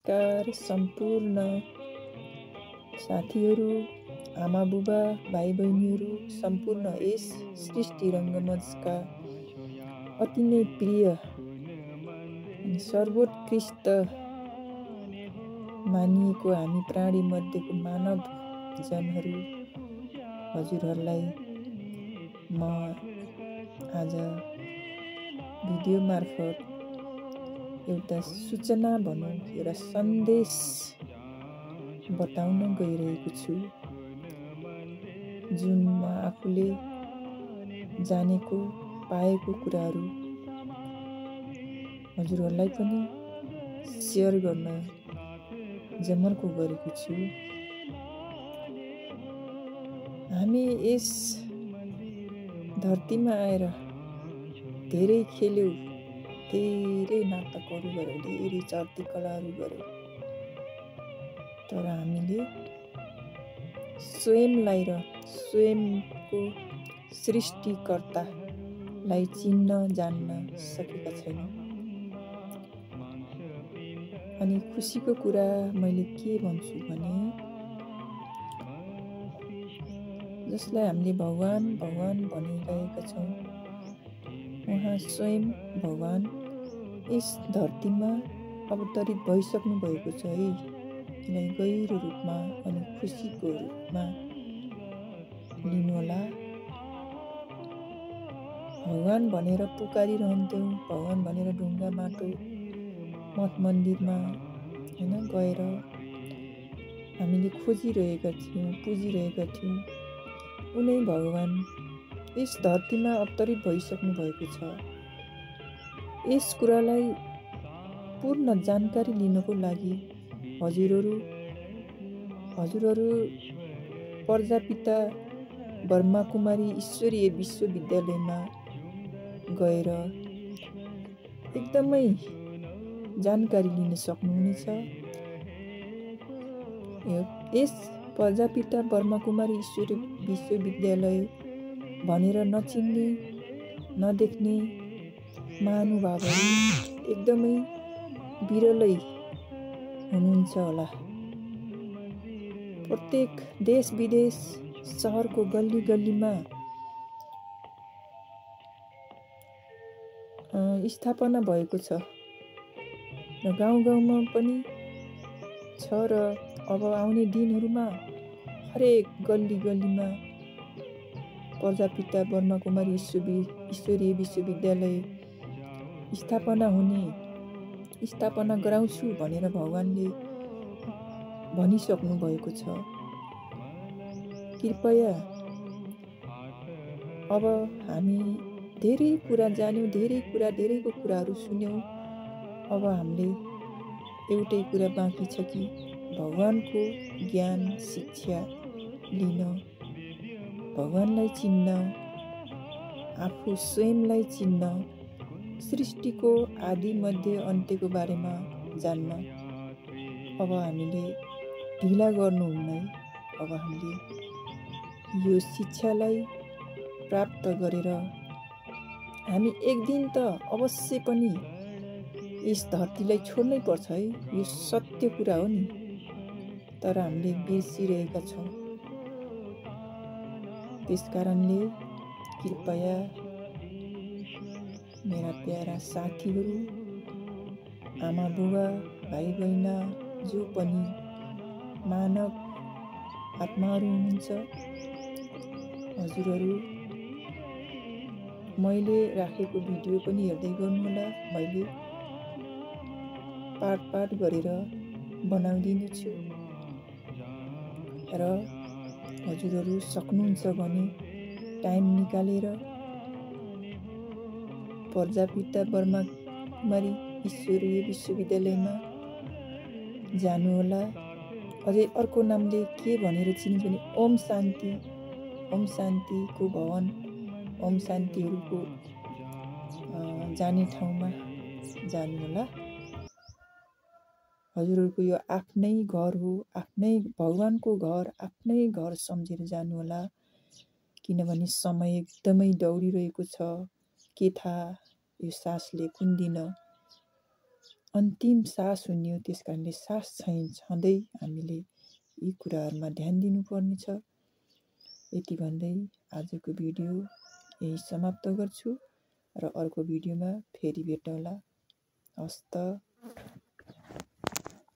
नमस्कार सम्पूर्ण साथीहरू, आमा बुबा, भाइ बहिनीहरू, सम्पूर्ण यस सृष्टि रङ्गमञ्चका अति नै प्रिय अनि सर्वोत्कृष्ट मानिएको हामी प्राणी मध्येको मानव जनहरू हजुरहरूलाई म आज भिडियो मार्फत एउटा सूचना भनौँ, एउटा सन्देश बताउन गइरहेको छु, जुन म आफूले जानेको पाएको कुराहरू हजुरहरूलाई पनि सेयर गर्न जमर्को गरेको छु। हामी यस धरतीमा आएर धेरै खेल्यौँ, धेरै नाटकहरू गऱ्यौँ, धेरै चर्तीकलाहरू गऱ्यौँ, तर हामीले स्वयंलाई र स्वयंको सृष्टिकर्तालाई चिन्न जान्न सकेका छैनौँ। अनि खुसीको कुरा मैले के भन्छु भने, जसलाई हामीले भगवान भगवान भनिरहेका छौँ, उहाँ स्वयं भगवान यस धरतीमा अवतरित भइसक्नु भएको छ है। यसलाई गहिरो रूपमा अनि खुसीको रूपमा लिनुहोला। भगवान भनेर पुकारिरहन्थ्यौँ, भगवान भनेर ढुङ्गा माटो मठ मन्दिरमा होइन गएर हामीले खोजिरहेका थियौँ, पुजिरहेका थियौँ। उनै भगवान यस धरतीमा अवतरित भइसक्नु भएको छ। यस कुरालाई पूर्ण जानकारी लिनको लागि हजुरहरू प्रजापिता ब्रह्माकुमारी ईश्वरीय विश्वविद्यालयमा गएर एकदमै जानकारी लिन सक्नुहुनेछ। यस प्रजापिता ब्रह्माकुमारी ईश्वरीय विश्वविद्यालय भनेर नचिन्ने नदेख्ने महानुभावहरू एकदमै विरलै हुनुहुन्छ होला। प्रत्येक देश विदेश सहरको गल्ली गल्लीमा स्थापना भएको छ र गाउँ गाउँमा पनि छ र अब आउने दिनहरूमा हरेक गल्ली गल्लीमा प्रजापिता ब्रह्माकुमारी ईश्वरीय विश्वविद्यालय स्थापना गराउँछु भनेर भगवानले भनिसक्नु भएको छ। कृपया अब हामी धेरै कुरा जान्यौँ, धेरैको कुराहरू सुन्यौँ। अब हामीले एउटै कुरा बाँकी छ कि भगवानको ज्ञान शिक्षा लिन, भगवानलाई चिन्न, आफू स्वयंलाई चिन्न, सृष्टिको आदि मध्य अन्त्यको बारेमा जान्न। अब हामीले ढिला गर्नुहुन्न। अब हामीले यो शिक्षालाई प्राप्त गरेर हामी एक दिन त अवश्य पनि यस धरतीलाई छोड्नै पर्छ है। यो सत्य कुरा हो नि, तर हामीले बिर्सिरहेका छौँ। त्यसकारणले कृपया मेरा प्यारा साथीहरू, आमा बुबा, भाइ बहिना, जो पनि मानव आत्माहरू हुनुहुन्छ, हजुरहरू मैले राखेको भिडियो पनि हेर्दै गर्नुहोला। मैले पार्ट गरेर बनाइदिने छु र हजुरहरू सक्नुहुन्छ भने टाइम निकालेर प्रजापिता ब्रह्माकुमारी ईश्वरीय विश्वविद्यालयमा जानुहोला। अझै अर्को नामले के भनेर चिनिन्छ भने ओम शान्तिको भवन, ओम शान्तिहरूको जाने ठाउँमा जानुहोला। हजुरहरूको यो आफ्नै घर हो, आफ्नै भगवानको घर, आफ्नै घर सम्झेर जानुहोला। किनभने समय एकदमै दौडिरहेको छ। के थाहा यो सासले कुन दिन अन्तिम सास हुने हो। त्यस कारणले सास छँदै हामीले यी कुराहरूमा ध्यान दिनुपर्नेछ। यति भन्दै आजको भिडियो यही समाप्त गर्छु र अर्को भिडियोमा फेरि भेटौँला। हस्त।